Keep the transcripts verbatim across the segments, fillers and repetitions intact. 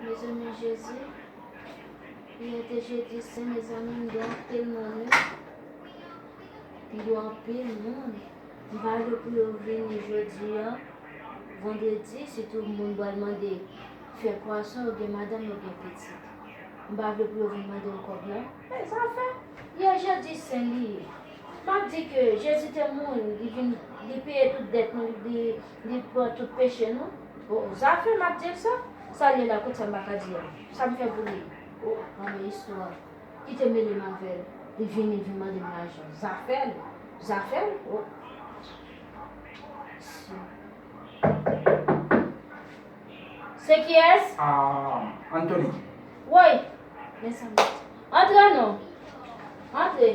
Mezanmi Jezi, yè te jedi sen, mezanmi, m gen anpil moun, wi. M gen anpil moun. M pa vle pou yo vini jodi a, vandredi, sitou moun pral mande fè pwason, yo gen madanm, yo gen pitit. M pa vle pou yo vin mande m kòb la. Men zafè. Yè jedi sen li ye. M ap di ke Jezi te mouri, li vin, li peye tout dèt nou, li, li pran tout peche nou. O, o, zafè, m ap di l sa. Sa l ye la, kot sa m pa ka di a? Sa m fè pou li? O, anben istwa. Kite mele m avè l. Li vini, vin mande m lajan. Zafè l. Zafè l. O. Se kiyès? Ah, Anthony. Woy! Mezanmi. Antre non. Antre.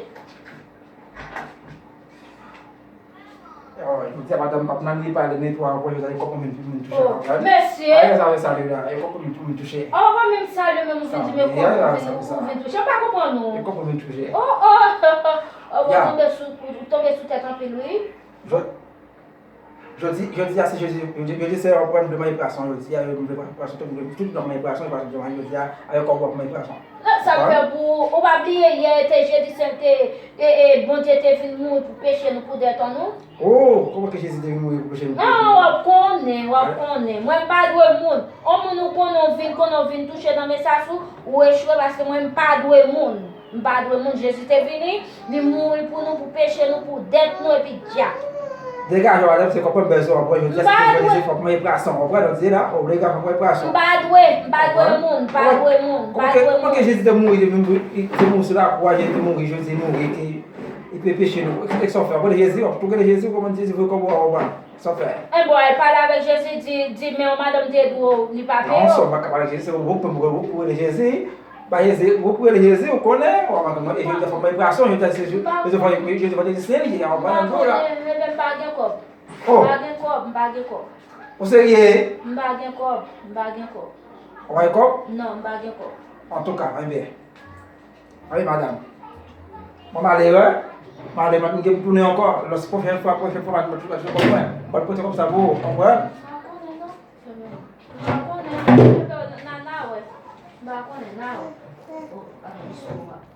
Oh, jodi a madanm p ap nan li pale netwaye, ankò jodi a e kòb mwen vin touche. Oh, mesye. Ayen sa, sa li la, e kòb mwen vin touche. Oh, mwen menm salye, men ou vin di m e kòb mwen vin touche. M pa konprann ou. E kòb mwen vin touche. Oh, oh, oh, oh, ou tonbe sou, ou tonbe sou tèt anpil, wi. Jodi, jodi a se jodi, jodi, jodi se yon pwoblèm de manje pwason, jodi a, yo vle manje pwason, tout moun, tout moun manje pwason, pwason de manje, jodi a, avèk kòb w ap manje pwason. Sa m fè pou ou, ou pa bliye yè te jedi sen te, e, e, Bondye te vin mouri pou peche nou, pou dèt an nou. Oh, kòman ke Jezi te vin mouri pou peche nou? Non, w ap konnen, w ap konnen. Mwen m pa dwe moun. On moun ou konnen, w vin, konnen w vin touche nan mesaj ou, ou echwe paske mwen m pa dwe moun. M pa dwe moun. Jezi te vini, li mouri pou nou, pou peche nou, pou dèt nou, epi djab. Degaje w, madanm, se konprann bèl sa w ap pran jodi a, se pou jodi, se fòk manje pwason, w konprann, w di la, obliga fòk manje pwason. M pa dwe, m pa dwe moun, m pa dwe moun, m pa dwe moun. Kòman ke Jezi te mouri, te vin, te mouri sou lakwa, Jezi te mouri, Jezi mouri, ki, ki pe peche nou. Ki sa w fè? W ap rele Jezi, w ap tou rele Jezi, w konprann Jezi voye kòb ou a, w pran. Sa w fè? Enben, w al pale avèk Jezi, di, di, men yon madanm te di w li pa peye w. Non, sa w pa ka pale Jezi, se ou, ou, ou, ou rele Jezi. Ba Jezi, ou pou rele Jezi, ou konnen, ou pa konn, e jodi a fòk mwen pwason, jodi a se jou, jodi a fòk, jodi a fòk se li, a, ou pa nan dlo la. M pa konnen, men m pa gen kòb. Oh. M pa gen kòb, m pa gen kòb. Ou serye? M pa gen kòb, m pa gen kòb. Ou pa gen kòb? Non, m pa gen kòb. Antouka, enben. Wi, madanm. Mwen malere, malere, mwen gen pou tounen ankò. Lòs pwochèn fwa, pwochèn fwa, mwen tounen ankò, mwen. Mwen pote kòb sa pou ou, konprann? M pa konnen non. M pa konnen, m pa konnen, n a, n a wè. M pa konnen, n a wè. Oh, atann, sou wa.